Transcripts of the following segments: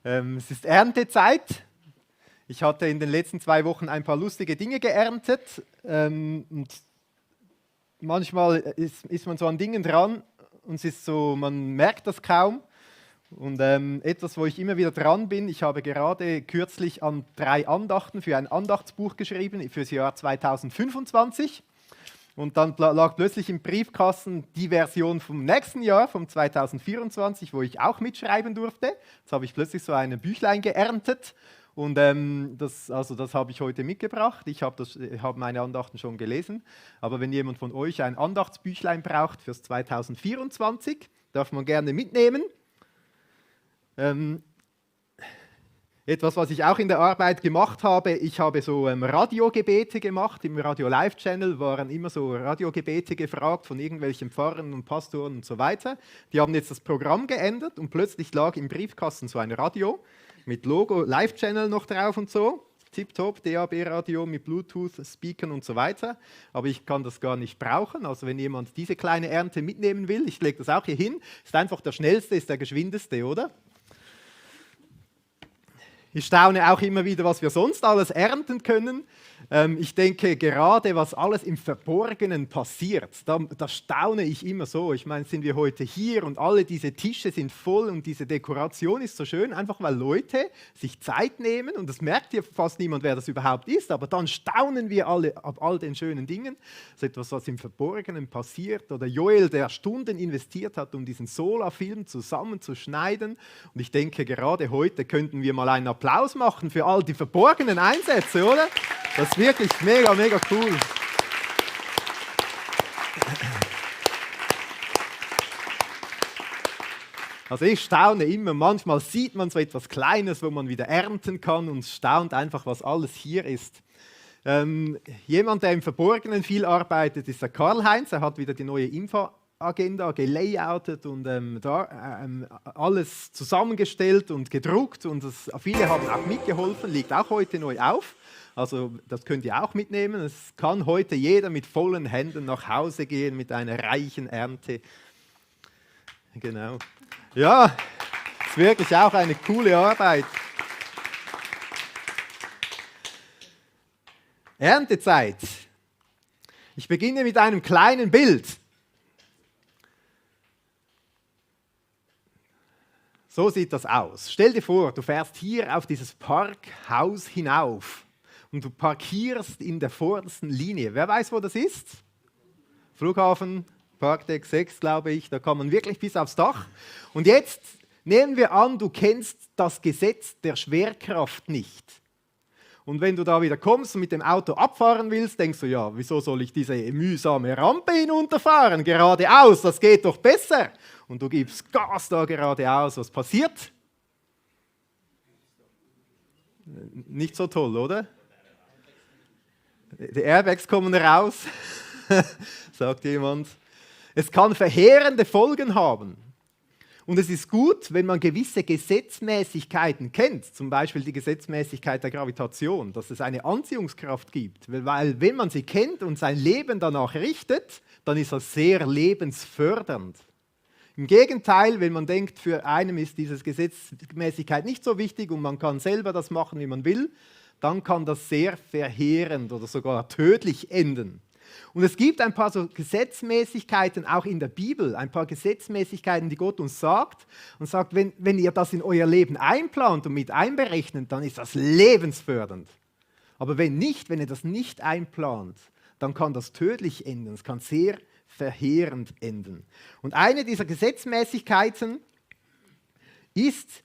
Es ist Erntezeit. Ich hatte in den letzten 2 Wochen ein paar lustige Dinge geerntet. Und manchmal ist man so an Dingen dran und es ist so, man merkt das kaum. Und etwas, wo ich immer wieder dran bin, ich habe gerade kürzlich an 3 Andachten für ein Andachtsbuch geschrieben für das Jahr 2025. Und dann lag plötzlich im Briefkasten die Version vom nächsten Jahr, vom 2024, wo ich auch mitschreiben durfte. Jetzt habe ich plötzlich so ein Büchlein geerntet und das habe ich heute mitgebracht. Ich habe meine Andachten schon gelesen. Aber wenn jemand von euch ein Andachtsbüchlein braucht fürs 2024, darf man gerne mitnehmen. Etwas, was ich auch in der Arbeit gemacht habe, ich habe so Radiogebete gemacht. Im Radio Live Channel waren immer so Radiogebete gefragt von irgendwelchen Pfarrern und Pastoren und so weiter. Die haben jetzt das Programm geändert und plötzlich lag im Briefkasten so ein Radio mit Logo Live Channel noch drauf und so. Tipptopp, DAB-Radio mit Bluetooth-Speakern und so weiter. Aber ich kann das gar nicht brauchen. Also wenn jemand diese kleine Ernte mitnehmen will, ich lege das auch hier hin, ist einfach der schnellste, ist der geschwindeste, oder? Ich staune auch immer wieder, was wir sonst alles ernten können. Ich denke, gerade was alles im Verborgenen passiert, da staune ich immer so. Ich meine, sind wir heute hier und alle diese Tische sind voll und diese Dekoration ist so schön, einfach weil Leute sich Zeit nehmen und das merkt ja fast niemand, wer das überhaupt ist, aber dann staunen wir alle ab all den schönen Dingen. So etwas, was im Verborgenen passiert. Oder Joel, der Stunden investiert hat, um diesen Sola-Film zusammenzuschneiden. Und ich denke, gerade heute könnten wir mal einen Applaus machen für all die verborgenen Einsätze, oder? Das ist wirklich mega, mega cool. Also ich staune immer, manchmal sieht man so etwas Kleines, wo man wieder ernten kann und staunt einfach, was alles hier ist. Jemand, der im Verborgenen viel arbeitet, ist der Karl-Heinz. Er hat wieder die neue Info-Agenda gelayoutet und alles zusammengestellt und gedruckt. Und viele haben auch mitgeholfen, liegt auch heute neu auf. Also das könnt ihr auch mitnehmen. Es kann heute jeder mit vollen Händen nach Hause gehen mit einer reichen Ernte. Genau. Ja, ist wirklich auch eine coole Arbeit. Erntezeit. Ich beginne mit einem kleinen Bild. So sieht das aus. Stell dir vor, du fährst hier auf dieses Parkhaus hinauf. Und du parkierst in der vordersten Linie. Wer weiß, wo das ist? Flughafen, Parkdeck 6, glaube ich. Da kann man wirklich bis aufs Dach. Und jetzt nehmen wir an, du kennst das Gesetz der Schwerkraft nicht. Und wenn du da wieder kommst und mit dem Auto abfahren willst, denkst du, ja, wieso soll ich diese mühsame Rampe hinunterfahren? Geradeaus, das geht doch besser. Und du gibst Gas da geradeaus. Was passiert? Nicht so toll, oder? Die Airbags kommen raus, sagt jemand. Es kann verheerende Folgen haben. Und es ist gut, wenn man gewisse Gesetzmäßigkeiten kennt, zum Beispiel die Gesetzmäßigkeit der Gravitation, dass es eine Anziehungskraft gibt. Weil wenn man sie kennt und sein Leben danach richtet, dann ist das sehr lebensfördernd. Im Gegenteil, wenn man denkt, für einen ist diese Gesetzmäßigkeit nicht so wichtig und man kann selber das machen, wie man will, dann kann das sehr verheerend oder sogar tödlich enden. Und es gibt ein paar so Gesetzmäßigkeiten auch in der Bibel, ein paar Gesetzmäßigkeiten, die Gott uns sagt und sagt, wenn ihr das in euer Leben einplant und mit einberechnet, dann ist das lebensfördernd. Aber wenn ihr das nicht einplant, dann kann das tödlich enden, es kann sehr verheerend enden. Und eine dieser Gesetzmäßigkeiten ist,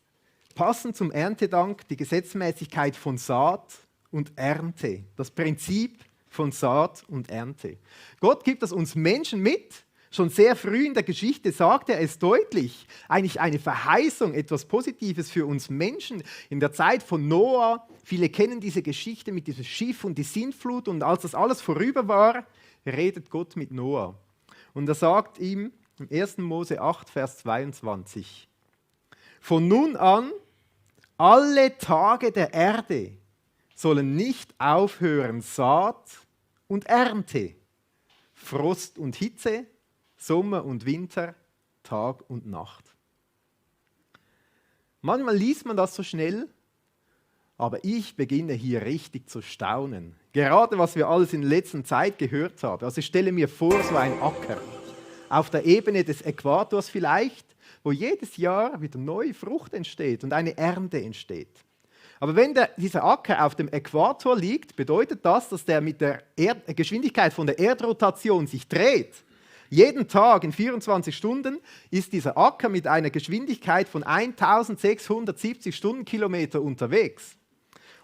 passend zum Erntedank, die Gesetzmäßigkeit von Saat und Ernte. Das Prinzip von Saat und Ernte. Gott gibt das uns Menschen mit. Schon sehr früh in der Geschichte sagt er es deutlich. Eigentlich eine Verheißung, etwas Positives für uns Menschen. In der Zeit von Noah, viele kennen diese Geschichte mit diesem Schiff und die Sintflut. Und als das alles vorüber war, redet Gott mit Noah. Und er sagt ihm im 1. Mose 8, Vers 22, von nun an, alle Tage der Erde sollen nicht aufhören Saat und Ernte, Frost und Hitze, Sommer und Winter, Tag und Nacht. Manchmal liest man das so schnell, aber ich beginne hier richtig zu staunen. Gerade was wir alles in der letzten Zeit gehört haben. Also ich stelle mir vor, so ein Acker auf der Ebene des Äquators vielleicht, wo jedes Jahr wieder neue Frucht entsteht und eine Ernte entsteht. Aber wenn dieser Acker auf dem Äquator liegt, bedeutet das, dass der mit der Geschwindigkeit von der Erdrotation sich dreht. Jeden Tag in 24 Stunden ist dieser Acker mit einer Geschwindigkeit von 1670 Stundenkilometer unterwegs.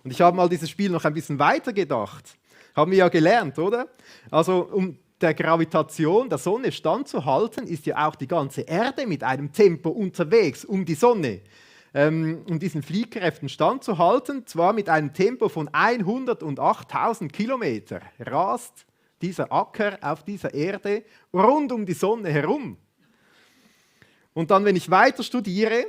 Und ich habe mal dieses Spiel noch ein bisschen weiter gedacht. Haben wir ja gelernt, oder? Also um der Gravitation der Sonne standzuhalten, ist ja auch die ganze Erde mit einem Tempo unterwegs um die Sonne. Um diesen Fliehkräften standzuhalten, zwar mit einem Tempo von 108.000 Kilometer, rast dieser Acker auf dieser Erde rund um die Sonne herum. Und dann, wenn ich weiter studiere,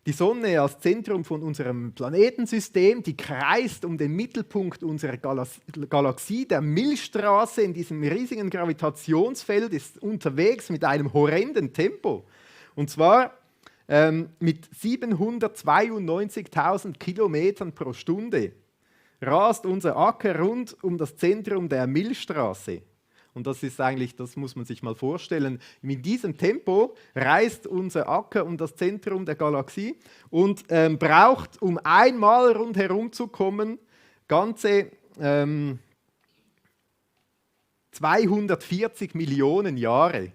die Sonne als Zentrum von unserem Planetensystem, die kreist um den Mittelpunkt unserer Galaxie, der Milchstraße in diesem riesigen Gravitationsfeld, ist unterwegs mit einem horrenden Tempo. Und zwar mit 792.000 Kilometern pro Stunde rast unser Acker rund um das Zentrum der Milchstraße. Und das ist eigentlich, das muss man sich mal vorstellen, mit diesem Tempo reist unser Acker um das Zentrum der Galaxie und braucht, um einmal rundherum zu kommen, ganze 240 Millionen Jahre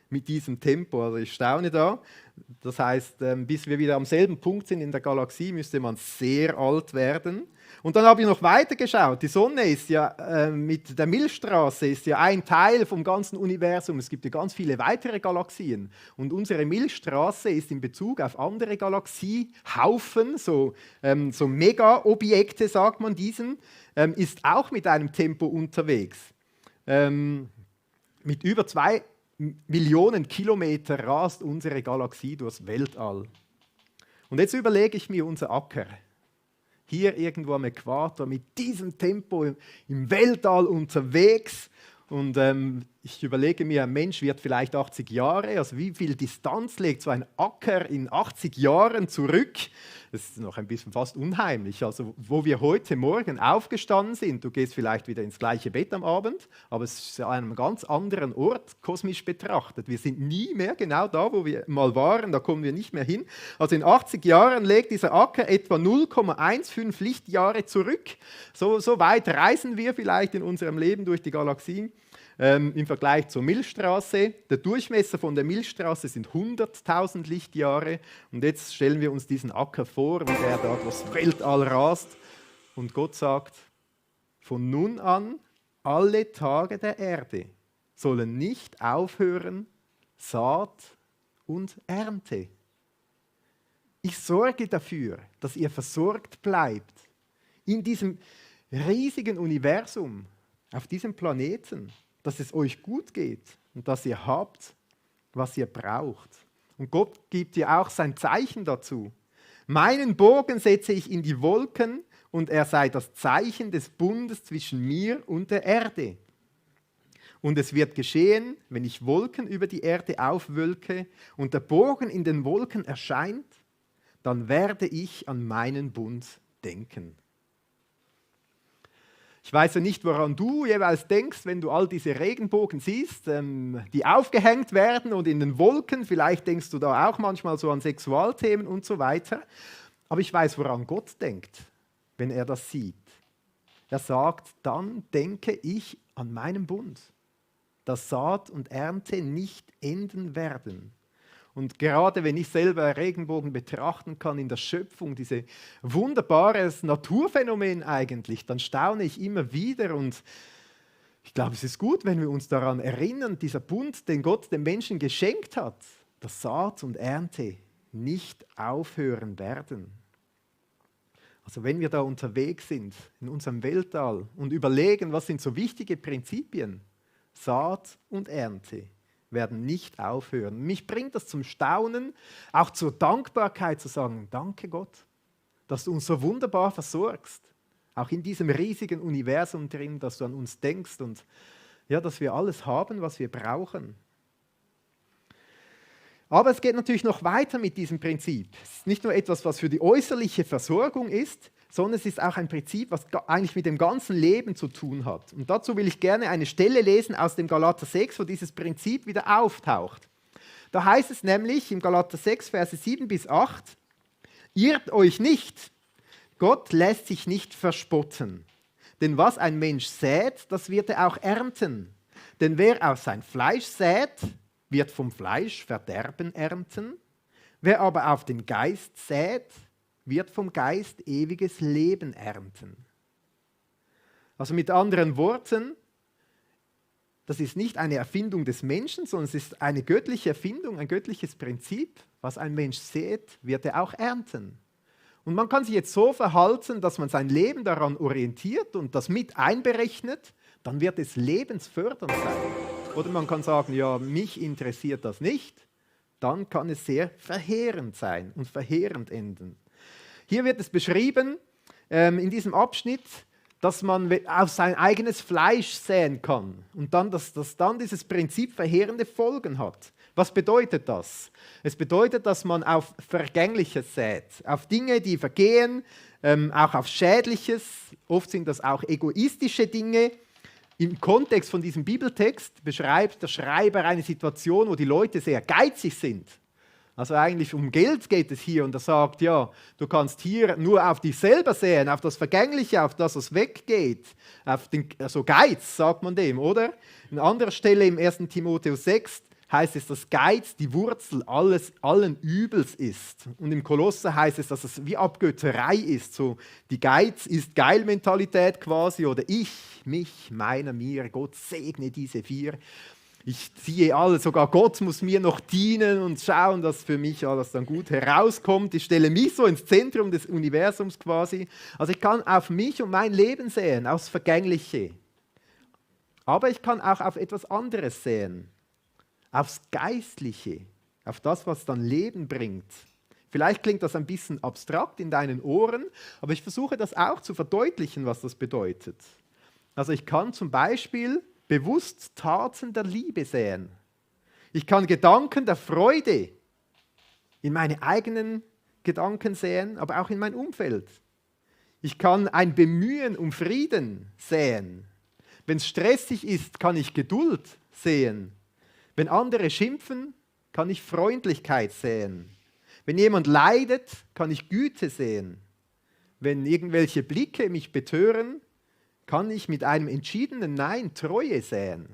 mit diesem Tempo. Also ich staune da. Das heißt, bis wir wieder am selben Punkt sind in der Galaxie, müsste man sehr alt werden. Und dann habe ich noch weiter geschaut. Die Sonne ist ja mit der Milchstraße ist ja ein Teil vom ganzen Universum. Es gibt ja ganz viele weitere Galaxien. Und unsere Milchstraße ist in Bezug auf andere Galaxiehaufen, so Mega-Objekte sagt man diesen, ist auch mit einem Tempo unterwegs. Mit über 2 Millionen Kilometer rast unsere Galaxie durchs Weltall. Und jetzt überlege ich mir unser Acker. Hier irgendwo am Äquator mit diesem Tempo im Weltall unterwegs. Und ich überlege mir, ein Mensch wird vielleicht 80 Jahre, also wie viel Distanz legt so ein Acker in 80 Jahren zurück? Das ist noch ein bisschen fast unheimlich. Also wo wir heute Morgen aufgestanden sind, du gehst vielleicht wieder ins gleiche Bett am Abend, aber es ist an einem ganz anderen Ort, kosmisch betrachtet. Wir sind nie mehr genau da, wo wir mal waren, da kommen wir nicht mehr hin. Also in 80 Jahren legt dieser Acker etwa 0,15 Lichtjahre zurück. So weit reisen wir vielleicht in unserem Leben durch die Galaxie. Im Vergleich zur Milchstraße. Der Durchmesser von der Milchstraße sind 100.000 Lichtjahre. Und jetzt stellen wir uns diesen Acker vor, wie der da durchs Weltall rast. Und Gott sagt, von nun an, alle Tage der Erde sollen nicht aufhören, Saat und Ernte. Ich sorge dafür, dass ihr versorgt bleibt in diesem riesigen Universum, auf diesem Planeten, dass es euch gut geht und dass ihr habt, was ihr braucht. Und Gott gibt dir auch sein Zeichen dazu. Meinen Bogen setze ich in die Wolken und er sei das Zeichen des Bundes zwischen mir und der Erde. Und es wird geschehen, wenn ich Wolken über die Erde aufwölke und der Bogen in den Wolken erscheint, dann werde ich an meinen Bund denken. Ich weiß ja nicht, woran du jeweils denkst, wenn du all diese Regenbogen siehst, die aufgehängt werden und in den Wolken. Vielleicht denkst du da auch manchmal so an Sexualthemen und so weiter. Aber ich weiß, woran Gott denkt, wenn er das sieht. Er sagt, dann denke ich an meinen Bund, dass Saat und Ernte nicht enden werden. Und gerade wenn ich selber Regenbogen betrachten kann in der Schöpfung, dieses wunderbares Naturphänomen eigentlich, dann staune ich immer wieder und ich glaube, es ist gut, wenn wir uns daran erinnern, dieser Bund, den Gott dem Menschen geschenkt hat, dass Saat und Ernte nicht aufhören werden. Also wenn wir da unterwegs sind in unserem Weltall und überlegen, was sind so wichtige Prinzipien, Saat und Ernte werden nicht aufhören. Mich bringt das zum Staunen, auch zur Dankbarkeit zu sagen, danke Gott, dass du uns so wunderbar versorgst, auch in diesem riesigen Universum drin, dass du an uns denkst und ja, dass wir alles haben, was wir brauchen. Aber es geht natürlich noch weiter mit diesem Prinzip. Es ist nicht nur etwas, was für die äußerliche Versorgung ist, sondern es ist auch ein Prinzip, was eigentlich mit dem ganzen Leben zu tun hat. Und dazu will ich gerne eine Stelle lesen aus dem Galater 6, wo dieses Prinzip wieder auftaucht. Da heißt es nämlich im Galater 6, Verse 7 bis 8, irrt euch nicht, Gott lässt sich nicht verspotten. Denn was ein Mensch sät, das wird er auch ernten. Denn wer auf sein Fleisch sät, wird vom Fleisch Verderben ernten. Wer aber auf den Geist sät, wird vom Geist ewiges Leben ernten. Also mit anderen Worten, das ist nicht eine Erfindung des Menschen, sondern es ist eine göttliche Erfindung, ein göttliches Prinzip. Was ein Mensch sät, wird er auch ernten. Und man kann sich jetzt so verhalten, dass man sein Leben daran orientiert und das mit einberechnet, dann wird es lebensfördernd sein. Oder man kann sagen, ja, mich interessiert das nicht, dann kann es sehr verheerend sein und verheerend enden. Hier wird es beschrieben, in diesem Abschnitt, dass man auf sein eigenes Fleisch säen kann und dann, dass dann dieses Prinzip verheerende Folgen hat. Was bedeutet das? Es bedeutet, dass man auf Vergängliches sät, auf Dinge, die vergehen, auch auf Schädliches. Oft sind das auch egoistische Dinge. Im Kontext von diesem Bibeltext beschreibt der Schreiber eine Situation, wo die Leute sehr geizig sind. Also eigentlich um Geld geht es hier und er sagt, ja, du kannst hier nur auf dich selber säen, auf das Vergängliche, auf das, was weggeht, auf den, also Geiz, sagt man dem, oder? An anderer Stelle im 1. Timotheus 6 heißt es, dass Geiz die Wurzel allen Übels ist. Und im Kolosser heißt es, dass es wie Abgötterei ist, so die Geiz ist Geil-Mentalität quasi, oder ich, mich, meiner, mir, Gott segne diese vier. Ich ziehe alles, sogar Gott muss mir noch dienen und schauen, dass für mich alles dann gut herauskommt. Ich stelle mich so ins Zentrum des Universums quasi. Also ich kann auf mich und mein Leben sehen, aufs Vergängliche. Aber ich kann auch auf etwas anderes sehen, aufs Geistliche, auf das, was dann Leben bringt. Vielleicht klingt das ein bisschen abstrakt in deinen Ohren, aber ich versuche das auch zu verdeutlichen, was das bedeutet. Also ich kann zum Beispiel bewusst Taten der Liebe säen. Ich kann Gedanken der Freude in meine eigenen Gedanken säen, aber auch in mein Umfeld. Ich kann ein Bemühen um Frieden säen. Wenn es stressig ist, kann ich Geduld säen. Wenn andere schimpfen, kann ich Freundlichkeit säen. Wenn jemand leidet, kann ich Güte säen. Wenn irgendwelche Blicke mich betören, kann ich mit einem entschiedenen Nein Treue säen.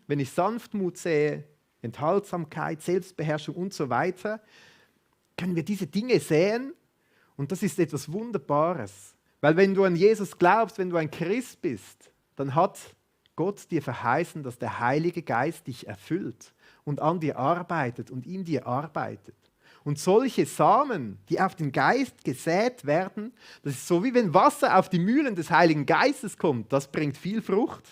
Wenn ich Sanftmut sähe, Enthaltsamkeit, Selbstbeherrschung und so weiter, können wir diese Dinge säen und das ist etwas Wunderbares. Weil wenn du an Jesus glaubst, wenn du ein Christ bist, dann hat Gott dir verheißen, dass der Heilige Geist dich erfüllt und an dir arbeitet und in dir arbeitet. Und solche Samen, die auf den Geist gesät werden, das ist so wie wenn Wasser auf die Mühlen des Heiligen Geistes kommt, das bringt viel Frucht.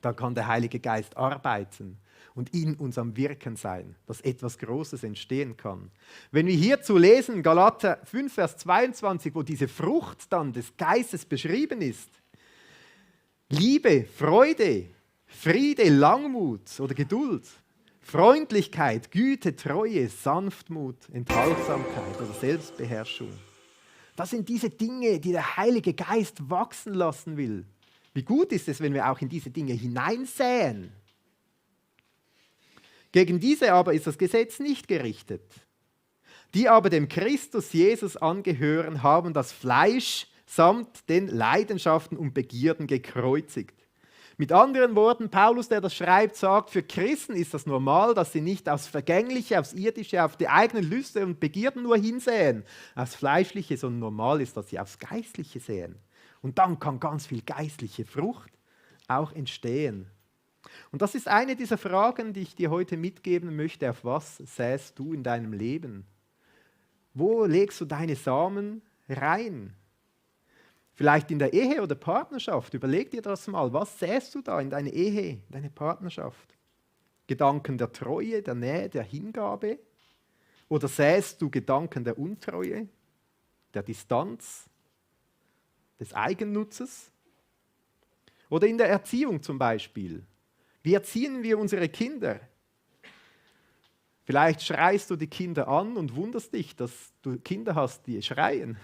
Dann kann der Heilige Geist arbeiten und in uns am Wirken sein, dass etwas Großes entstehen kann. Wenn wir hierzu lesen, Galater 5, Vers 22, wo diese Frucht dann des Geistes beschrieben ist, Liebe, Freude, Friede, Langmut oder Geduld, Freundlichkeit, Güte, Treue, Sanftmut, Enthaltsamkeit oder Selbstbeherrschung. Das sind diese Dinge, die der Heilige Geist wachsen lassen will. Wie gut ist es, wenn wir auch in diese Dinge hineinsäen? Gegen diese aber ist das Gesetz nicht gerichtet. Die aber dem Christus Jesus angehören, haben das Fleisch samt den Leidenschaften und Begierden gekreuzigt. Mit anderen Worten, Paulus, der das schreibt, sagt, für Christen ist das normal, dass sie nicht aufs Vergängliche, aufs Irdische, auf die eigenen Lüste und Begierden nur hinsäen, aufs Fleischliche, sondern normal ist, dass sie aufs Geistliche säen. Und dann kann ganz viel geistliche Frucht auch entstehen. Und das ist eine dieser Fragen, die ich dir heute mitgeben möchte. Auf was säst du in deinem Leben? Wo legst du deine Samen rein? Vielleicht in der Ehe oder Partnerschaft. Überleg dir das mal. Was säst du da in deine Ehe, in deine Partnerschaft? Gedanken der Treue, der Nähe, der Hingabe? Oder säst du Gedanken der Untreue, der Distanz, des Eigennutzes? Oder in der Erziehung zum Beispiel. Wie erziehen wir unsere Kinder? Vielleicht schreist du die Kinder an und wunderst dich, dass du Kinder hast, die schreien.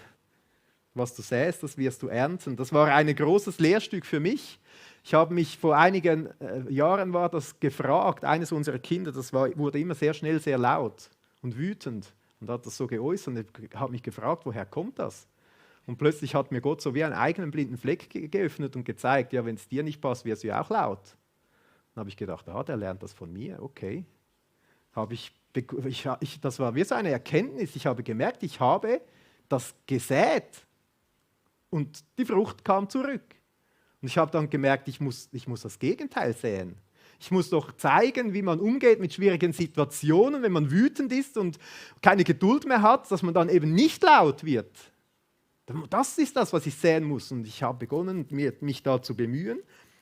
Was du säst, das wirst du ernten. Das war ein großes Lehrstück für mich. Ich habe mich vor einigen Jahren war das gefragt, eines unserer Kinder, wurde immer sehr schnell sehr laut und wütend und hat das so geäußert. Und ich habe mich gefragt, woher kommt das? Und plötzlich hat mir Gott so wie einen eigenen blinden Fleck geöffnet und gezeigt, ja, wenn es dir nicht passt, wirst du ja auch laut. Dann habe ich gedacht, der lernt das von mir, okay. Das war wie so eine Erkenntnis. Ich habe gemerkt, ich habe das gesät und die Frucht kam zurück. Und ich habe dann gemerkt, ich muss das Gegenteil säen. Ich muss doch zeigen, wie man umgeht mit schwierigen Situationen, wenn man wütend ist und keine Geduld mehr hat, dass man dann eben nicht laut wird. Das ist das, was ich säen muss. Und ich habe begonnen, mich da zu bemühen.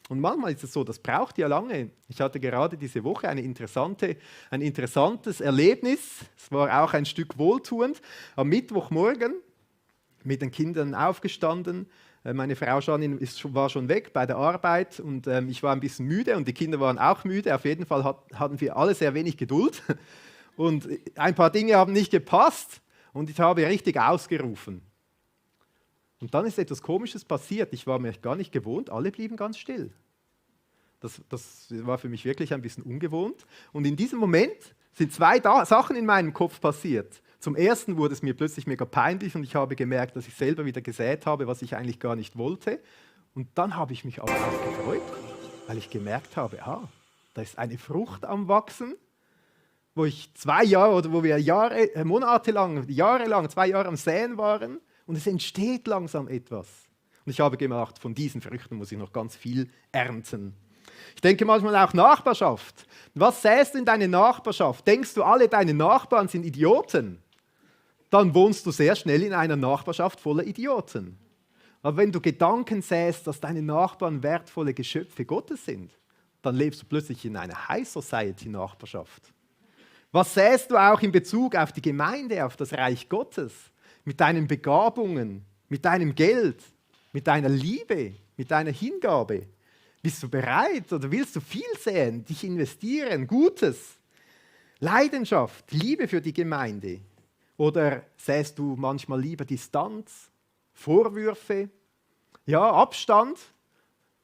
Und manchmal ist es so, das braucht ja lange. Ich hatte gerade diese Woche ein interessantes Erlebnis. Es war auch ein Stück wohltuend. Am Mittwochmorgen mit den Kindern aufgestanden. Meine Frau Janine war schon weg bei der Arbeit und ich war ein bisschen müde und die Kinder waren auch müde. Auf jeden Fall hatten wir alle sehr wenig Geduld. Und ein paar Dinge haben nicht gepasst und ich habe richtig ausgerufen. Und dann ist etwas Komisches passiert. Ich war mir gar nicht gewohnt, alle blieben ganz still. Das war für mich wirklich ein bisschen ungewohnt. Und in diesem Moment sind zwei Sachen in meinem Kopf passiert. Zum Ersten wurde es mir plötzlich mega peinlich und ich habe gemerkt, dass ich selber wieder gesät habe, was ich eigentlich gar nicht wollte. Und dann habe ich mich aber auch gefreut, weil ich gemerkt habe, da ist eine Frucht am Wachsen, wo ich 2 Jahre oder wo wir jahrelang 2 Jahre am Säen waren. Und es entsteht langsam etwas. Und ich habe gedacht, von diesen Früchten muss ich noch ganz viel ernten. Ich denke manchmal auch Nachbarschaft. Was säst du in deine Nachbarschaft? Denkst du, alle deine Nachbarn sind Idioten? Dann wohnst du sehr schnell in einer Nachbarschaft voller Idioten. Aber wenn du Gedanken säst, dass deine Nachbarn wertvolle Geschöpfe Gottes sind, dann lebst du plötzlich in einer High-Society-Nachbarschaft. Was säst du auch in Bezug auf die Gemeinde, auf das Reich Gottes? Mit deinen Begabungen, mit deinem Geld, mit deiner Liebe, mit deiner Hingabe. Bist du bereit oder willst du viel säen, dich investieren, Gutes, Leidenschaft, Liebe für die Gemeinde? Oder säst du manchmal lieber Distanz, Vorwürfe, Abstand?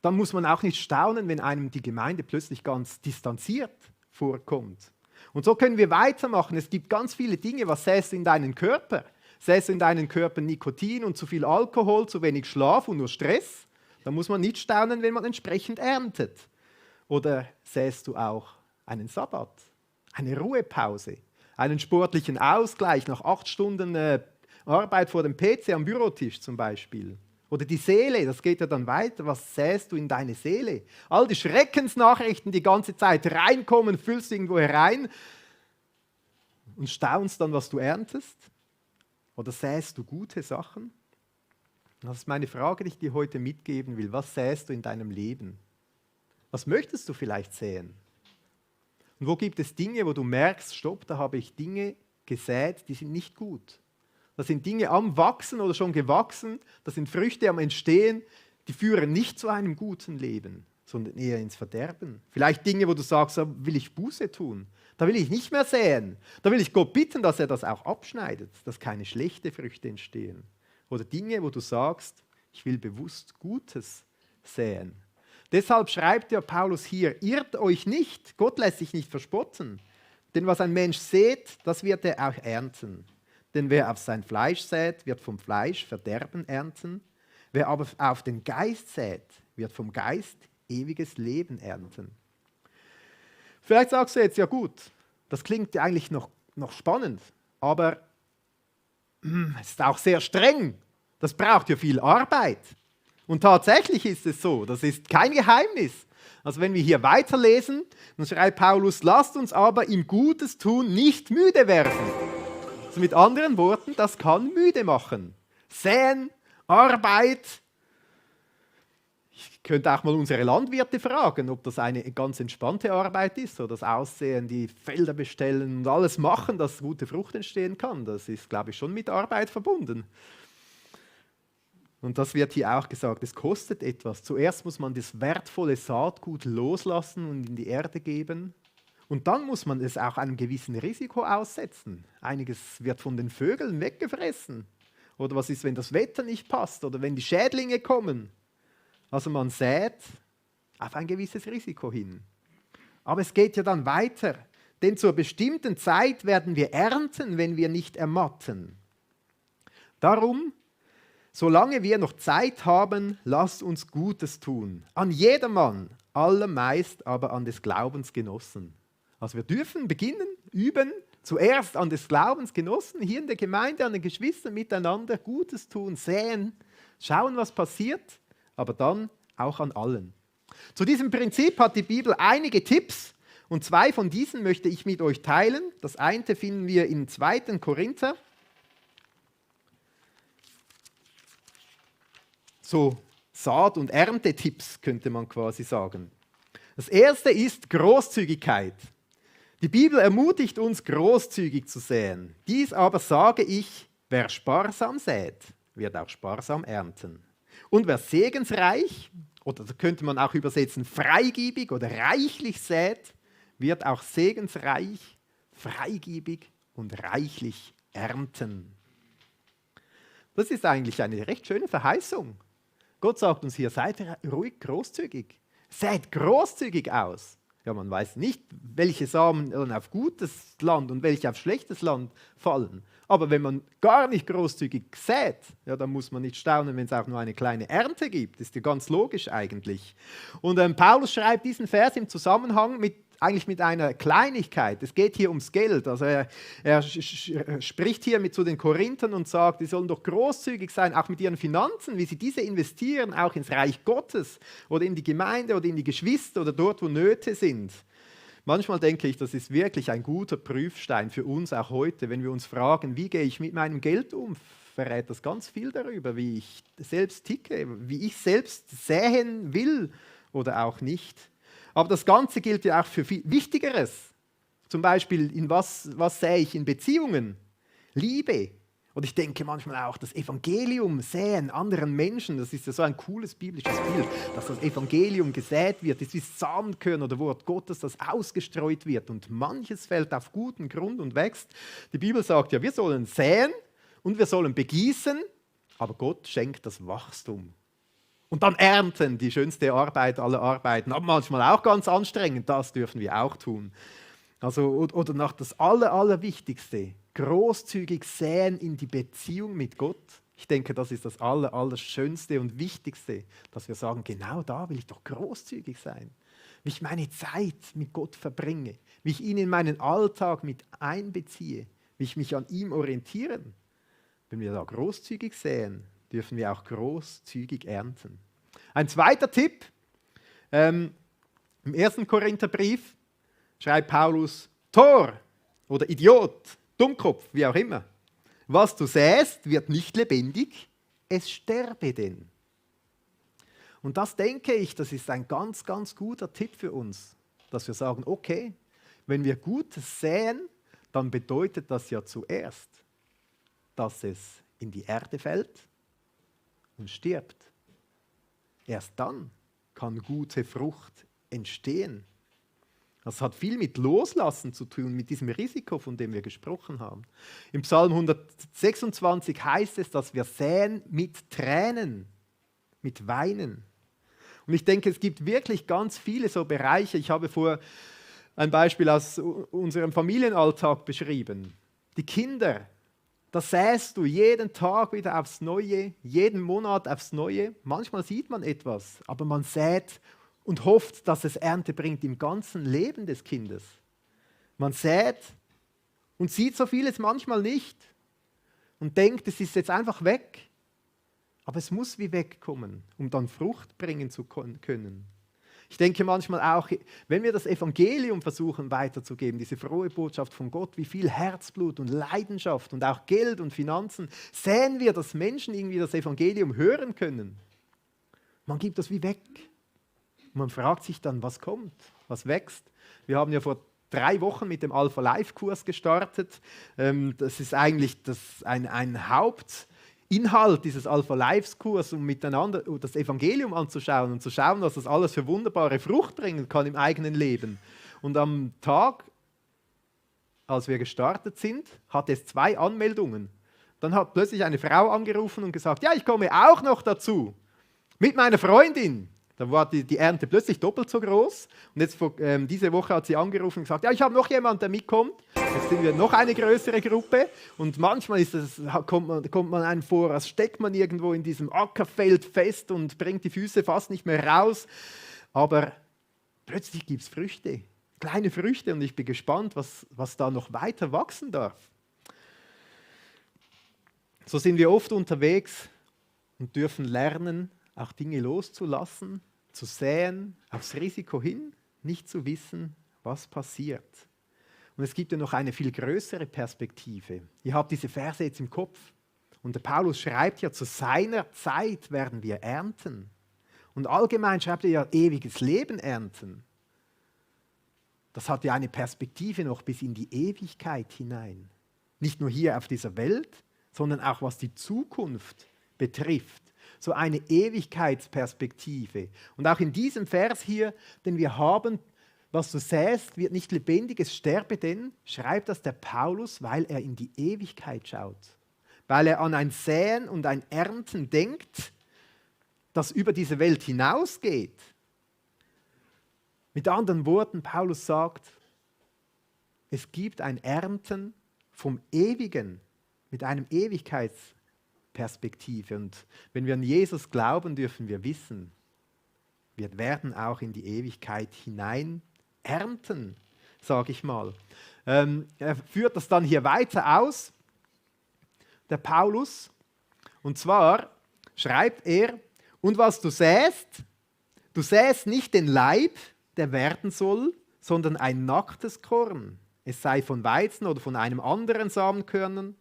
Dann muss man auch nicht staunen, wenn einem die Gemeinde plötzlich ganz distanziert vorkommt. Und so können wir weitermachen. Es gibt ganz viele Dinge, was säst du in deinen Körper? Säst du in deinen Körper Nikotin und zu viel Alkohol, zu wenig Schlaf und nur Stress? Dann muss man nicht staunen, wenn man entsprechend erntet. Oder säst du auch einen Sabbat, eine Ruhepause, einen sportlichen Ausgleich nach 8 Stunden Arbeit vor dem PC am Bürotisch zum Beispiel? Oder die Seele, das geht ja dann weiter. Was säst du in deine Seele? All die Schreckensnachrichten, die ganze Zeit reinkommen, füllst du irgendwo herein und staunst dann, was du erntest? Oder säst du gute Sachen? Das ist meine Frage, die ich dir heute mitgeben will. Was säst du in deinem Leben? Was möchtest du vielleicht säen? Und wo gibt es Dinge, wo du merkst, stopp, da habe ich Dinge gesät, die sind nicht gut. Da sind Dinge am Wachsen oder schon gewachsen, da sind Früchte am Entstehen, die führen nicht zu einem guten Leben, sondern eher ins Verderben. Vielleicht Dinge, wo du sagst, da will ich Buße tun. Da will ich nicht mehr säen. Da will ich Gott bitten, dass er das auch abschneidet, dass keine schlechten Früchte entstehen. Oder Dinge, wo du sagst, ich will bewusst Gutes säen. Deshalb schreibt ja Paulus hier, irrt euch nicht, Gott lässt sich nicht verspotten. Denn was ein Mensch sät, das wird er auch ernten. Denn wer auf sein Fleisch sät, wird vom Fleisch Verderben ernten. Wer aber auf den Geist sät, wird vom Geist ewiges Leben ernten. Vielleicht sagst du jetzt, ja gut, das klingt ja eigentlich noch spannend, aber es ist auch sehr streng. Das braucht ja viel Arbeit. Und tatsächlich ist es so, das ist kein Geheimnis. Also wenn wir hier weiterlesen, dann schreibt Paulus, lasst uns aber im Gutes tun nicht müde werden. Also mit anderen Worten, das kann müde machen. Säen, Arbeit. Ich könnte auch mal unsere Landwirte fragen, ob das eine ganz entspannte Arbeit ist, so das Aussehen, die Felder bestellen und alles machen, dass gute Frucht entstehen kann. Das ist, glaube ich, schon mit Arbeit verbunden. Und das wird hier auch gesagt, es kostet etwas. Zuerst muss man das wertvolle Saatgut loslassen und in die Erde geben. Und dann muss man es auch einem gewissen Risiko aussetzen. Einiges wird von den Vögeln weggefressen. Oder was ist, wenn das Wetter nicht passt oder wenn die Schädlinge kommen? Also man sät auf ein gewisses Risiko hin. Aber es geht ja dann weiter. Denn zur bestimmten Zeit werden wir ernten, wenn wir nicht ermatten. Darum, solange wir noch Zeit haben, lasst uns Gutes tun. An jedermann, allermeist aber an des Glaubensgenossen. Also wir dürfen beginnen, üben, zuerst an des Glaubensgenossen, hier in der Gemeinde, an den Geschwistern miteinander Gutes tun, säen, schauen, was passiert, aber dann auch an allen. Zu diesem Prinzip hat die Bibel einige Tipps und 2 von diesen möchte ich mit euch teilen. Das eine finden wir in 2. Korinther. So Saat- und Erntetipps könnte man quasi sagen. Das erste ist Großzügigkeit. Die Bibel ermutigt uns, großzügig zu säen. Dies aber sage ich, wer sparsam sät, wird auch sparsam ernten. Und wer segensreich, oder da könnte man auch übersetzen, freigebig oder reichlich sät, wird auch segensreich, freigebig und reichlich ernten. Das ist eigentlich eine recht schöne Verheißung. Gott sagt uns hier, seid ruhig großzügig. Sät großzügig aus. Ja, man weiß nicht, welche Samen auf gutes Land und welche auf schlechtes Land fallen. Aber wenn man gar nicht großzügig sät, ja, dann muss man nicht staunen, wenn es auch nur eine kleine Ernte gibt. Das ist ja ganz logisch eigentlich. Und Paulus schreibt diesen Vers im Zusammenhang eigentlich mit einer Kleinigkeit. Es geht hier ums Geld. Also er spricht hier zu den Korinthern und sagt, die sollen doch großzügig sein, auch mit ihren Finanzen, wie sie diese investieren, auch ins Reich Gottes oder in die Gemeinde oder in die Geschwister oder dort, wo Nöte sind. Manchmal denke ich, das ist wirklich ein guter Prüfstein für uns auch heute, wenn wir uns fragen, wie gehe ich mit meinem Geld um, verrät das ganz viel darüber, wie ich selbst ticke, wie ich selbst säen will oder auch nicht. Aber das Ganze gilt ja auch für viel Wichtigeres. Zum Beispiel, in was sähe ich in Beziehungen? Liebe. Und ich denke manchmal auch, das Evangelium säen anderen Menschen, das ist ja so ein cooles biblisches Bild, dass das Evangelium gesät wird, das ist wie Samenkörner oder Wort Gottes, das ausgestreut wird und manches fällt auf guten Grund und wächst. Die Bibel sagt ja, wir sollen säen und wir sollen begießen, aber Gott schenkt das Wachstum. Und dann ernten, die schönste Arbeit aller Arbeiten, aber manchmal auch ganz anstrengend, das dürfen wir auch tun. Also, oder nach das Allerwichtigste, großzügig säen in die Beziehung mit Gott. Ich denke, das ist das Allerschönste und Wichtigste, dass wir sagen, genau da will ich doch großzügig sein. Wie ich meine Zeit mit Gott verbringe, wie ich ihn in meinen Alltag mit einbeziehe, wie ich mich an ihm orientiere. Wenn wir da großzügig säen, dürfen wir auch großzügig ernten. Ein zweiter Tipp, im 1. Korintherbrief schreibt Paulus, Tor oder Idiot, Dummkopf, wie auch immer. Was du säst, wird nicht lebendig, es sterbe denn. Und das denke ich, das ist ein ganz, ganz guter Tipp für uns, dass wir sagen, okay, wenn wir Gutes säen, dann bedeutet das ja zuerst, dass es in die Erde fällt und stirbt. Erst dann kann gute Frucht entstehen. Das hat viel mit Loslassen zu tun, mit diesem Risiko, von dem wir gesprochen haben. Im Psalm 126 heißt es, dass wir säen mit Tränen, mit Weinen. Und ich denke, es gibt wirklich ganz viele so Bereiche. Ich habe vorher ein Beispiel aus unserem Familienalltag beschrieben. Die Kinder, da säst du jeden Tag wieder aufs Neue, jeden Monat aufs Neue. Manchmal sieht man etwas, aber man sät und hofft, dass es Ernte bringt im ganzen Leben des Kindes. Man sät und sieht so vieles manchmal nicht und denkt, es ist jetzt einfach weg. Aber es muss wie wegkommen, um dann Frucht bringen zu können. Ich denke manchmal auch, wenn wir das Evangelium versuchen weiterzugeben, diese frohe Botschaft von Gott, wie viel Herzblut und Leidenschaft und auch Geld und Finanzen, sehen wir, dass Menschen irgendwie das Evangelium hören können. Man gibt das wie weg. Man fragt sich dann, was kommt, was wächst. Wir haben ja vor 3 Wochen mit dem Alpha-Life-Kurs gestartet. Das ist eigentlich ein Hauptinhalt dieses Alpha-Life-Kurs, um miteinander das Evangelium anzuschauen und zu schauen, was das alles für wunderbare Frucht bringen kann im eigenen Leben. Und am Tag, als wir gestartet sind, hatte es 2 Anmeldungen. Dann hat plötzlich eine Frau angerufen und gesagt, ja, ich komme auch noch dazu, mit meiner Freundin. Da war die Ernte plötzlich doppelt so groß. Und jetzt diese Woche hat sie angerufen und gesagt, ja, ich habe noch jemanden, der mitkommt. Jetzt sind wir noch eine größere Gruppe. Und manchmal kommt man einem vor, als steckt man irgendwo in diesem Ackerfeld fest und bringt die Füße fast nicht mehr raus. Aber plötzlich gibt es Früchte, kleine Früchte. Und ich bin gespannt, was da noch weiter wachsen darf. So sind wir oft unterwegs und dürfen lernen, auch Dinge loszulassen, zu säen, aufs Risiko hin, nicht zu wissen, was passiert. Und es gibt ja noch eine viel größere Perspektive. Ihr habt diese Verse jetzt im Kopf. Und der Paulus schreibt ja, zu seiner Zeit werden wir ernten. Und allgemein schreibt er ja, ewiges Leben ernten. Das hat ja eine Perspektive noch bis in die Ewigkeit hinein. Nicht nur hier auf dieser Welt, sondern auch was die Zukunft betrifft. So eine Ewigkeitsperspektive. Und auch in diesem Vers hier, den wir haben, was du säst, wird nicht lebendig, es sterbe denn, schreibt das der Paulus, weil er in die Ewigkeit schaut. Weil er an ein Säen und ein Ernten denkt, das über diese Welt hinausgeht. Mit anderen Worten, Paulus sagt, es gibt ein Ernten vom Ewigen mit einem Ewigkeitsperspektive. Und wenn wir an Jesus glauben, dürfen wir wissen, wir werden auch in die Ewigkeit hinein ernten, sage ich mal. Er führt das dann hier weiter aus, der Paulus. Und zwar schreibt er, und was du säst nicht den Leib, der werden soll, sondern ein nacktes Korn. Es sei von Weizen oder von einem anderen Samenkörnern.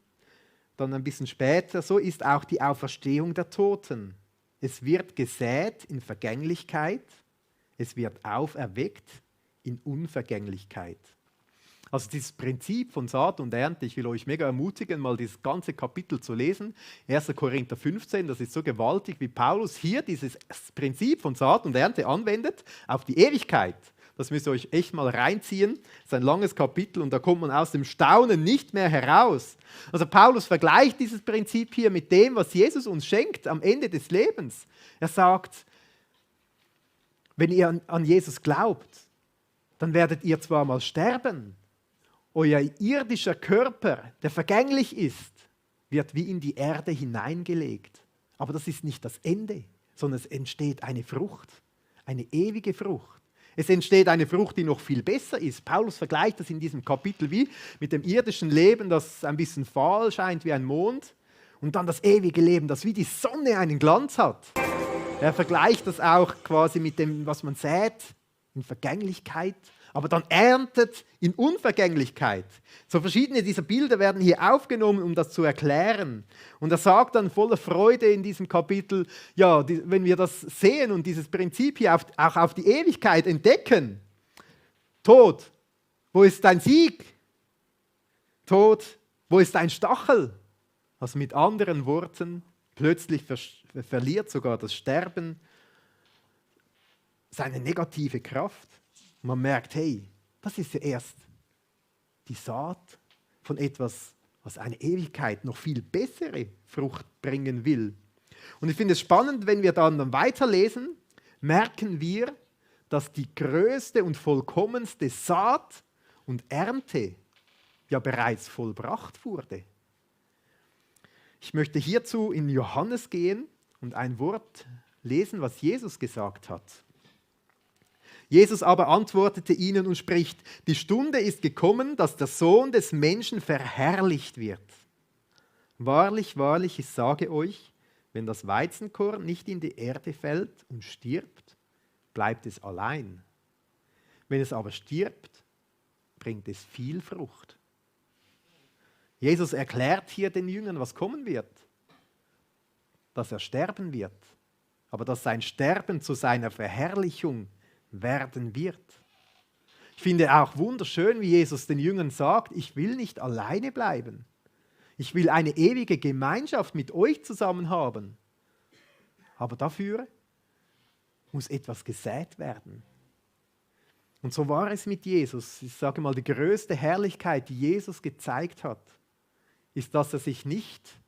Dann ein bisschen später, so ist auch die Auferstehung der Toten. Es wird gesät in Vergänglichkeit, es wird auferweckt in Unvergänglichkeit. Also dieses Prinzip von Saat und Ernte, ich will euch mega ermutigen, mal dieses ganze Kapitel zu lesen. 1. Korinther 15, das ist so gewaltig, wie Paulus hier dieses Prinzip von Saat und Ernte anwendet auf die Ewigkeit. Das müsst ihr euch echt mal reinziehen. Das ist ein langes Kapitel und da kommt man aus dem Staunen nicht mehr heraus. Also Paulus vergleicht dieses Prinzip hier mit dem, was Jesus uns schenkt am Ende des Lebens. Er sagt, wenn ihr an Jesus glaubt, dann werdet ihr zwar mal sterben. Euer irdischer Körper, der vergänglich ist, wird wie in die Erde hineingelegt. Aber das ist nicht das Ende, sondern es entsteht eine Frucht, eine ewige Frucht. Es entsteht eine Frucht, die noch viel besser ist. Paulus vergleicht das in diesem Kapitel wie mit dem irdischen Leben, das ein bisschen fahl scheint wie ein Mond, und dann das ewige Leben, das wie die Sonne einen Glanz hat. Er vergleicht das auch quasi mit dem, was man sät, in Vergänglichkeit, aber dann erntet in Unvergänglichkeit. So verschiedene dieser Bilder werden hier aufgenommen, um das zu erklären. Und er sagt dann voller Freude in diesem Kapitel, ja, wenn wir das sehen und dieses Prinzip hier auch auf die Ewigkeit entdecken, Tod, wo ist dein Sieg? Tod, wo ist dein Stachel? Also mit anderen Worten, plötzlich verliert sogar das Sterben seine negative Kraft. Man merkt, hey, das ist ja erst die Saat von etwas, was eine Ewigkeit noch viel bessere Frucht bringen will. Und ich finde es spannend, wenn wir dann weiterlesen, merken wir, dass die größte und vollkommenste Saat und Ernte ja bereits vollbracht wurde. Ich möchte hierzu in Johannes gehen und ein Wort lesen, was Jesus gesagt hat. Jesus aber antwortete ihnen und spricht, die Stunde ist gekommen, dass der Sohn des Menschen verherrlicht wird. Wahrlich, wahrlich, ich sage euch, wenn das Weizenkorn nicht in die Erde fällt und stirbt, bleibt es allein. Wenn es aber stirbt, bringt es viel Frucht. Jesus erklärt hier den Jüngern, was kommen wird. Dass er sterben wird, aber dass sein Sterben zu seiner Verherrlichung werden wird. Ich finde auch wunderschön, wie Jesus den Jüngern sagt, ich will nicht alleine bleiben. Ich will eine ewige Gemeinschaft mit euch zusammen haben. Aber dafür muss etwas gesät werden. Und so war es mit Jesus. Ich sage mal, die größte Herrlichkeit, die Jesus gezeigt hat, ist, dass er sich nicht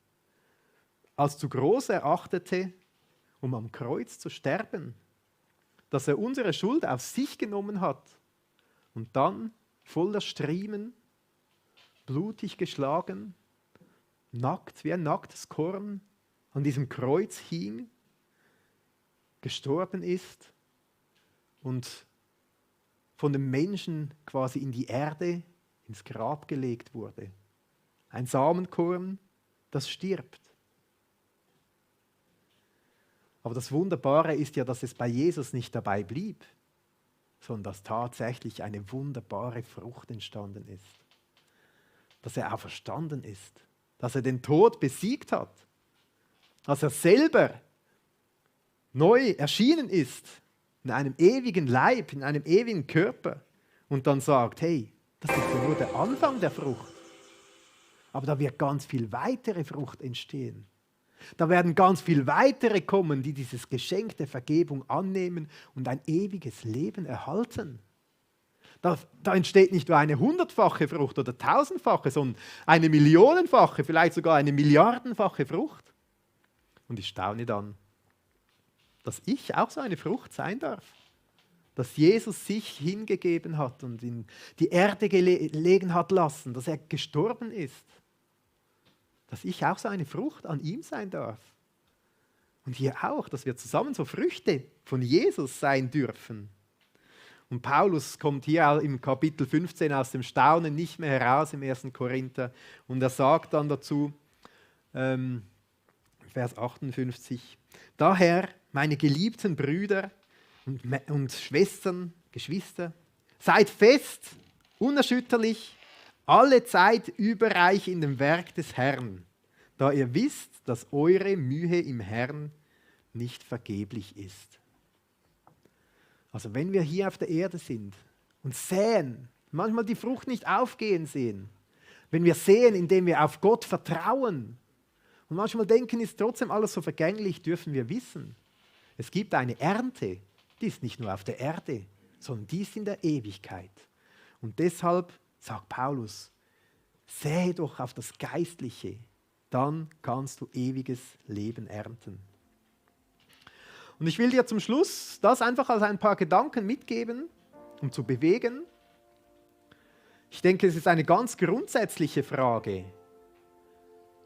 als zu groß erachtete, um am Kreuz zu sterben. Dass er unsere Schuld auf sich genommen hat und dann voller Striemen, blutig geschlagen, nackt, wie ein nacktes Korn, an diesem Kreuz hing, gestorben ist und von dem Menschen quasi in die Erde, ins Grab gelegt wurde. Ein Samenkorn, das stirbt. Aber das Wunderbare ist ja, dass es bei Jesus nicht dabei blieb, sondern dass tatsächlich eine wunderbare Frucht entstanden ist. Dass er auferstanden ist, dass er den Tod besiegt hat, dass er selber neu erschienen ist, in einem ewigen Leib, in einem ewigen Körper und dann sagt, hey, das ist ja nur der Anfang der Frucht. Aber da wird ganz viel weitere Frucht entstehen. Da werden ganz viel weitere kommen, die dieses Geschenk der Vergebung annehmen und ein ewiges Leben erhalten. Da entsteht nicht nur eine 100-fache Frucht oder 1000-fache, sondern eine millionenfache, vielleicht sogar eine milliardenfache Frucht. Und ich staune dann, dass ich auch so eine Frucht sein darf. Dass Jesus sich hingegeben hat und in die Erde gelegen hat lassen, dass er gestorben ist. Dass ich auch so eine Frucht an ihm sein darf. Und hier auch, dass wir zusammen so Früchte von Jesus sein dürfen. Und Paulus kommt hier im Kapitel 15 aus dem Staunen nicht mehr heraus im 1. Korinther. Und er sagt dann dazu, Vers 58, daher, meine geliebten Brüder und Schwestern, Geschwister, seid fest, unerschütterlich, alle Zeit überreich in dem Werk des Herrn, da ihr wisst, dass eure Mühe im Herrn nicht vergeblich ist. Also wenn wir hier auf der Erde sind und säen, manchmal die Frucht nicht aufgehen sehen, wenn wir säen, indem wir auf Gott vertrauen und manchmal denken, ist trotzdem alles so vergänglich, dürfen wir wissen, es gibt eine Ernte, die ist nicht nur auf der Erde, sondern die ist in der Ewigkeit. Und deshalb sagt Paulus, sähe doch auf das Geistliche, dann kannst du ewiges Leben ernten. Und ich will dir zum Schluss das einfach als ein paar Gedanken mitgeben, um zu bewegen. Ich denke, es ist eine ganz grundsätzliche Frage.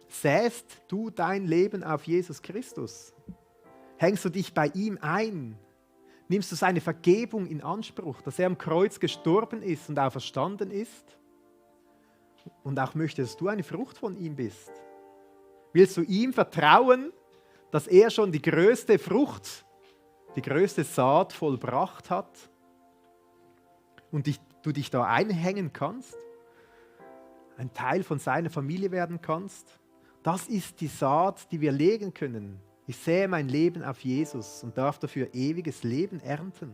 Säst du dein Leben auf Jesus Christus? Hängst du dich bei ihm ein? Nimmst du seine Vergebung in Anspruch, dass er am Kreuz gestorben ist und auferstanden ist? Und auch möchtest, dass du eine Frucht von ihm bist? Willst du ihm vertrauen, dass er schon die größte Frucht, die größte Saat vollbracht hat und du dich da einhängen kannst, ein Teil von seiner Familie werden kannst? Das ist die Saat, die wir legen können. Ich sähe mein Leben auf Jesus und darf dafür ewiges Leben ernten.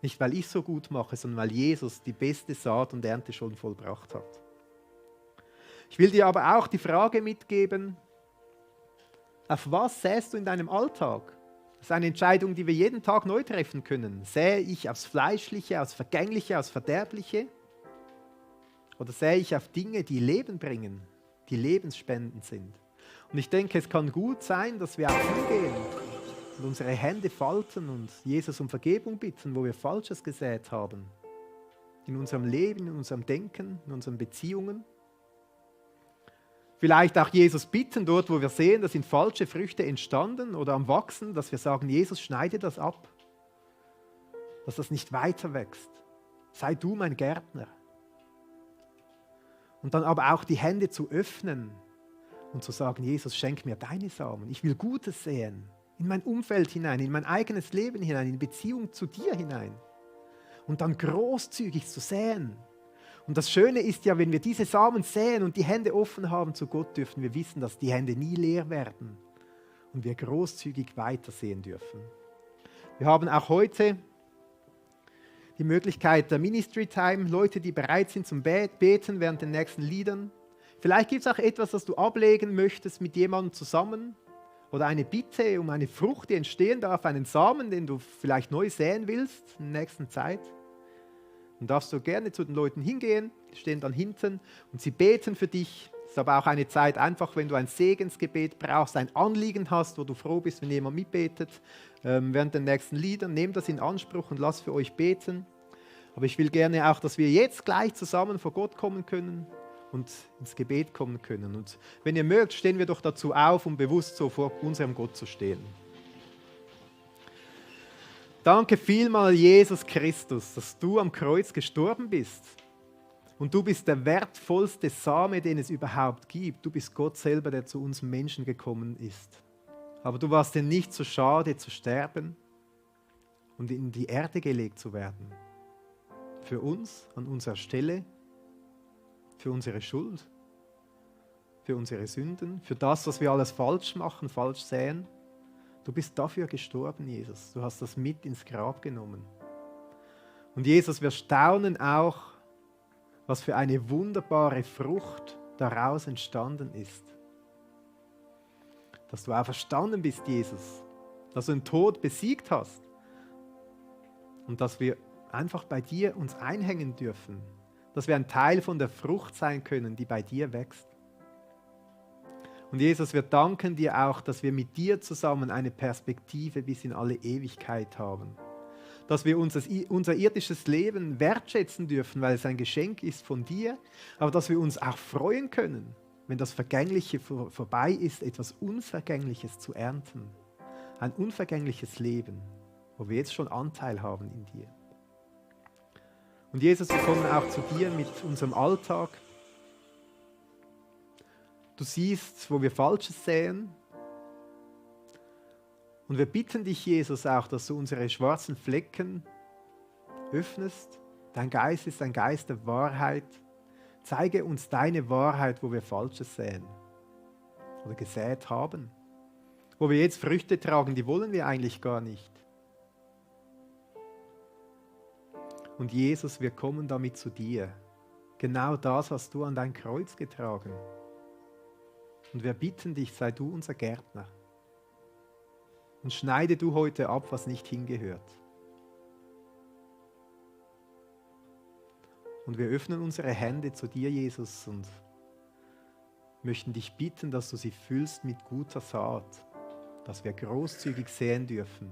Nicht, weil ich so gut mache, sondern weil Jesus die beste Saat und Ernte schon vollbracht hat. Ich will dir aber auch die Frage mitgeben, auf was säst du in deinem Alltag? Das ist eine Entscheidung, die wir jeden Tag neu treffen können. Sähe ich aufs Fleischliche, aufs Vergängliche, aufs Verderbliche? Oder sähe ich auf Dinge, die Leben bringen, die lebensspendend sind? Und ich denke, es kann gut sein, dass wir auch hingehen und unsere Hände falten und Jesus um Vergebung bitten, wo wir Falsches gesät haben. In unserem Leben, in unserem Denken, in unseren Beziehungen. Vielleicht auch Jesus bitten, dort wo wir sehen, da sind falsche Früchte entstanden oder am Wachsen, dass wir sagen, Jesus, schneide das ab, dass das nicht weiter wächst. Sei du mein Gärtner. Und dann aber auch die Hände zu öffnen und zu sagen, Jesus, schenk mir deine Samen. Ich will Gutes säen, in mein Umfeld hinein, in mein eigenes Leben hinein, in Beziehung zu dir hinein. Und dann großzügig zu säen. Und das Schöne ist ja, wenn wir diese Samen säen und die Hände offen haben zu Gott, dürfen wir wissen, dass die Hände nie leer werden und wir großzügig weitersehen dürfen. Wir haben auch heute die Möglichkeit der Ministry Time, Leute, die bereit sind zum Beten während den nächsten Liedern. Vielleicht gibt es auch etwas, das du ablegen möchtest mit jemandem zusammen oder eine Bitte um eine Frucht, die entstehen darf, einen Samen, den du vielleicht neu säen willst in der nächsten Zeit. Dann darfst du gerne zu den Leuten hingehen, die stehen dann hinten und sie beten für dich. Es ist aber auch eine Zeit einfach, wenn du ein Segensgebet brauchst, ein Anliegen hast, wo du froh bist, wenn jemand mitbetet. Während den nächsten Liedern, nehmt das in Anspruch und lasst für euch beten. Aber ich will gerne auch, dass wir jetzt gleich zusammen vor Gott kommen können und ins Gebet kommen können. Und wenn ihr mögt, stehen wir doch dazu auf, um bewusst so vor unserem Gott zu stehen. Danke vielmal, Jesus Christus, dass du am Kreuz gestorben bist. Und du bist der wertvollste Same, den es überhaupt gibt. Du bist Gott selber, der zu uns Menschen gekommen ist. Aber du warst dir nicht so schade zu sterben und in die Erde gelegt zu werden. Für uns, an unserer Stelle, für unsere Schuld, für unsere Sünden, für das, was wir alles falsch machen, falsch säen. Du bist dafür gestorben, Jesus. Du hast das mit ins Grab genommen. Und Jesus, wir staunen auch, was für eine wunderbare Frucht daraus entstanden ist. Dass du auferstanden bist, Jesus. Dass du den Tod besiegt hast. Und dass wir einfach bei dir uns einhängen dürfen. Dass wir ein Teil von der Frucht sein können, die bei dir wächst. Und Jesus, wir danken dir auch, dass wir mit dir zusammen eine Perspektive bis in alle Ewigkeit haben. Dass wir unser irdisches Leben wertschätzen dürfen, weil es ein Geschenk ist von dir, aber dass wir uns auch freuen können, wenn das Vergängliche vorbei ist, etwas Unvergängliches zu ernten. Ein unvergängliches Leben, wo wir jetzt schon Anteil haben in dir. Und Jesus, wir kommen auch zu dir mit unserem Alltag. Du siehst, wo wir Falsches säen. Und wir bitten dich, Jesus, auch, dass du unsere schwarzen Flecken öffnest. Dein Geist ist ein Geist der Wahrheit. Zeige uns deine Wahrheit, wo wir Falsches säen oder gesät haben. Wo wir jetzt Früchte tragen, die wollen wir eigentlich gar nicht. Und Jesus, wir kommen damit zu dir. Genau das hast du an dein Kreuz getragen. Und wir bitten dich, sei du unser Gärtner. Und schneide du heute ab, was nicht hingehört. Und wir öffnen unsere Hände zu dir, Jesus, und möchten dich bitten, dass du sie füllst mit guter Saat, dass wir großzügig säen dürfen.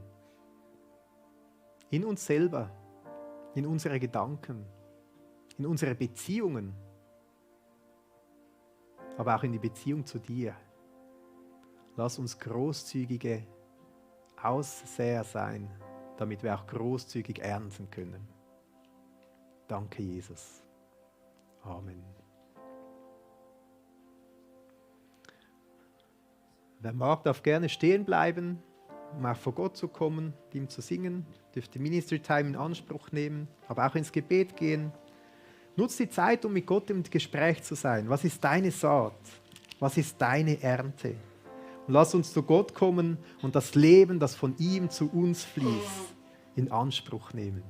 In uns selber, in unsere Gedanken, in unsere Beziehungen, aber auch in die Beziehung zu dir. Lass uns großzügige Aussäer sein, damit wir auch großzügig ernten können. Danke, Jesus. Amen. Wer mag, darf gerne stehen bleiben, um auch vor Gott zu kommen, ihm zu singen, dürfte Ministry Time in Anspruch nehmen, aber auch ins Gebet gehen. Nutz die Zeit, um mit Gott im Gespräch zu sein. Was ist deine Saat? Was ist deine Ernte? Und lass uns zu Gott kommen und das Leben, das von ihm zu uns fließt, in Anspruch nehmen.